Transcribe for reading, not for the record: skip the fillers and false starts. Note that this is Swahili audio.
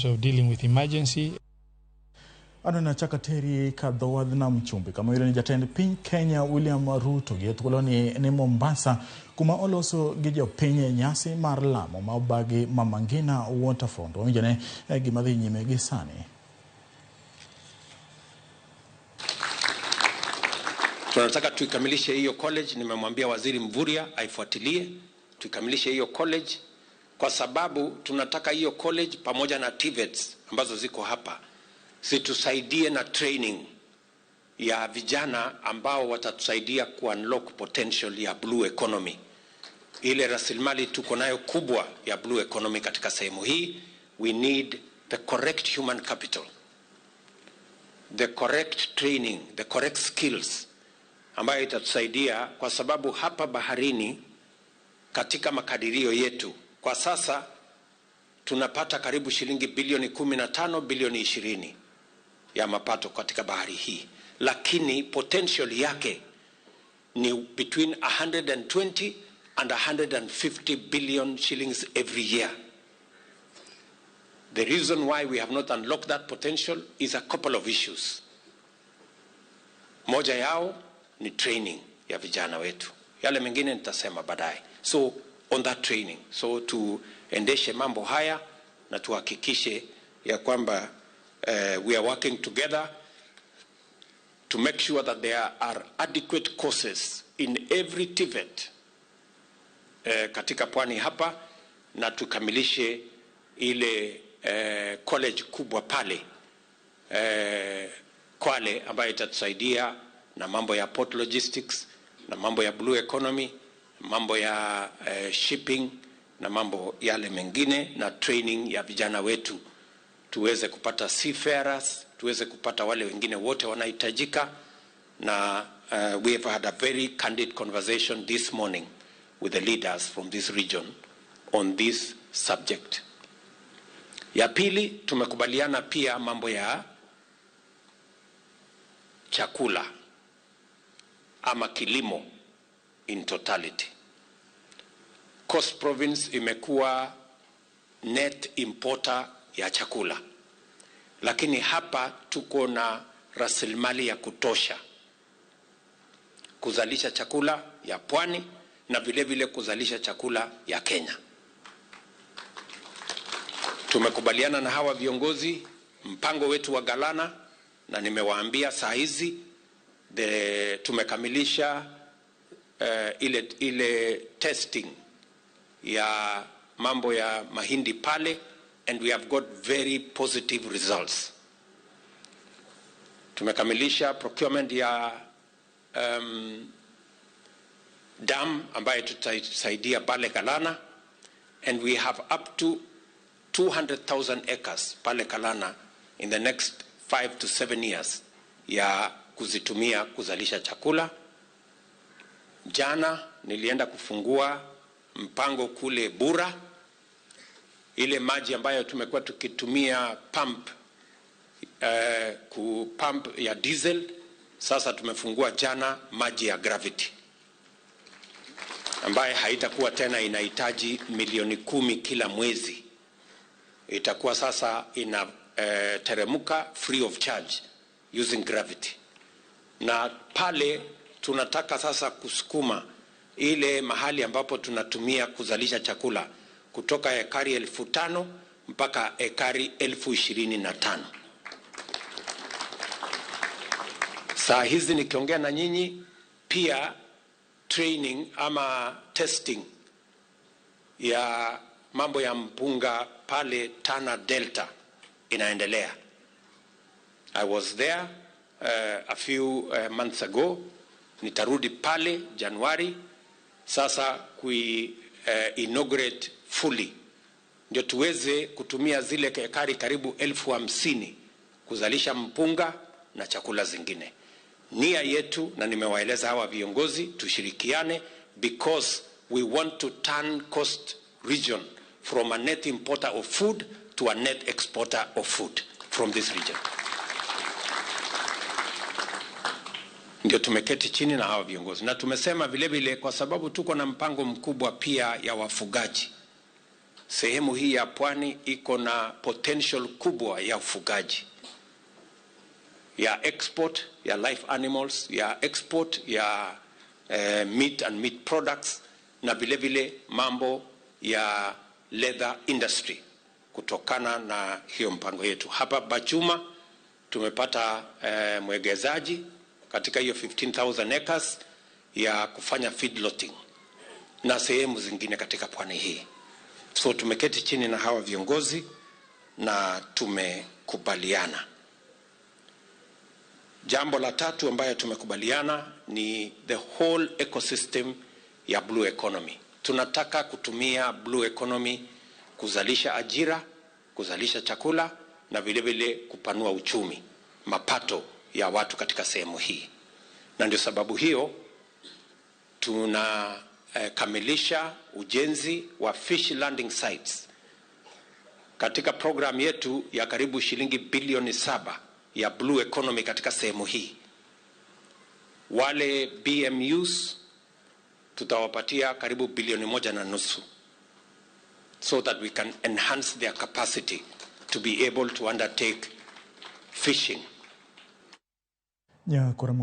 terms of dealing with emergency. Aneno chaka teri kadho wadh nam chumbi kama iyudo ni jatend piny Kenya William Ruto gi thuoloni ni Mombasa kuma oloso gi jopiny e nyasi mar lamo ma obagi Mama Ngina Waterfront. Wawinjone gima dhi nyime gi sani. Tunataka tuikamilishe hiyo college. Nimemwambia Waziri Mvurya aifuatilie, tuikamilishe hiyo college kwa sababu tunataka hiyo college pamoja na TVETs ambazo ziko hapa zitusaidie na training ya vijana ambao watatusaidia ku unlock potential ya blue economy. Ile rasilimali tuko nayo kubwa ya blue economy katika sehemu hii, we need the correct human capital, the correct training, the correct skills ambayo itatusaidia, kwa sababu hapa baharini katika makadirio yetu kwa sasa tunapata karibu shilingi bilioni 15, bilioni 20 ya mapato katika bahari hii, lakini potential yake ni between 120 and 150 billion shillings every year. The reason why we have not unlocked that potential is a couple of issues. Moja yao ni training ya vijana wetu, yale mengine nitasema baadaye. So on that training, so tuendeshe mambo haya na tuhakikishe ya kwamba we are working together to make sure that there are adequate courses in every TVET katika pwani hapa, na tukamilishe ile college kubwa pale Kwale ambayo itatusaidia na mambo ya port logistics na mambo ya blue economy, mambo ya shipping na mambo yale mengine, na training ya vijana wetu tuweze kupata seafarers, tuweze kupata wale wengine wote wanahitajika. Na we have had a very candid conversation this morning with the leaders from this region on this subject. Ya pili, tumekubaliana pia mambo ya chakula ama kilimo in totality. Coast Province imekuwa net importer ya chakula, lakini hapa tuko na rasilimali ya kutosha kuzalisha chakula ya pwani na vile vile kuzalisha chakula ya Kenya. Tumekubaliana na hawa viongozi mpango wetu wa Galana, na nimewaambia saa hizi tumekamilisha ile testing ya mambo ya mahindi pale, and we have got very positive results. Tumekamilisha procurement ya dam ambayo tutasaidia pale Galana, and we have up to 200,000 acres pale Galana in the next 5 to 7 years ya kuzitumia kuzalisha chakula. Jana nilienda kufungua mpango kule Bura, ile maji ambayo tumekuwa tukitumia pump, ku pump ya diesel, sasa tumefungua jana maji ya gravity ambaye haitakuwa tena inahitaji milioni 10 kila mwezi. Itakuwa sasa ina teremuka free of charge using gravity. Na pale tunataka sasa kusukuma ile mahali ambapo tunatumia kuzalisha chakula kutoka ekari 5,000 mpaka ekari 25,000. Saa hizi nikiongea na nyinyi pia training ama testing ya mambo ya mpunga pale Tana Delta inaendelea. I was there a few months ago. Nitarudi pale Januari sasa kui inaugurate fully, ndio tuweze kutumia zile ekari karibu 50,000 kuzalisha mpunga na chakula zingine. Nia yetu, na nimewaeleza hawa viongozi, tushirikiane because we want to turn Coast region from a net importer of food to a net exporter of food from this region. Ndio tumeketi chini na hawa viongozi, na tumesema vile vile kwa sababu tuko na mpango mkubwa pia ya wafugaji. Sehemu hii ya pwani iko na potential kubwa ya ufugaji, ya export ya live animals, ya export ya meat and meat products, na vile vile mambo ya leather industry. Kutokana na hiyo mpango yetu hapa Bachuma tumepata mwegezaji katika hiyo 15,000 acres ya kufanya feedlotting na sehemu zingine katika pwani hii. So tumeketi chini na hawa viongozi na tumekubaliana. Jambo la tatu ambayo tumekubaliana ni the whole ecosystem ya blue economy. Tunataka kutumia blue economy kuzalisha ajira, kuzalisha chakula na vile vile kupanua uchumi, mapato ya watu katika sehemu hii, na ndio sababu hiyo tunakamilisha ujenzi wa fish landing sites katika program yetu ya karibu shilingi bilioni 7 ya blue economy katika sehemu hii. Wale BMUs tutawapatia karibu bilioni 1.5 so that we can enhance their capacity to be able to undertake fishing. Nyakora.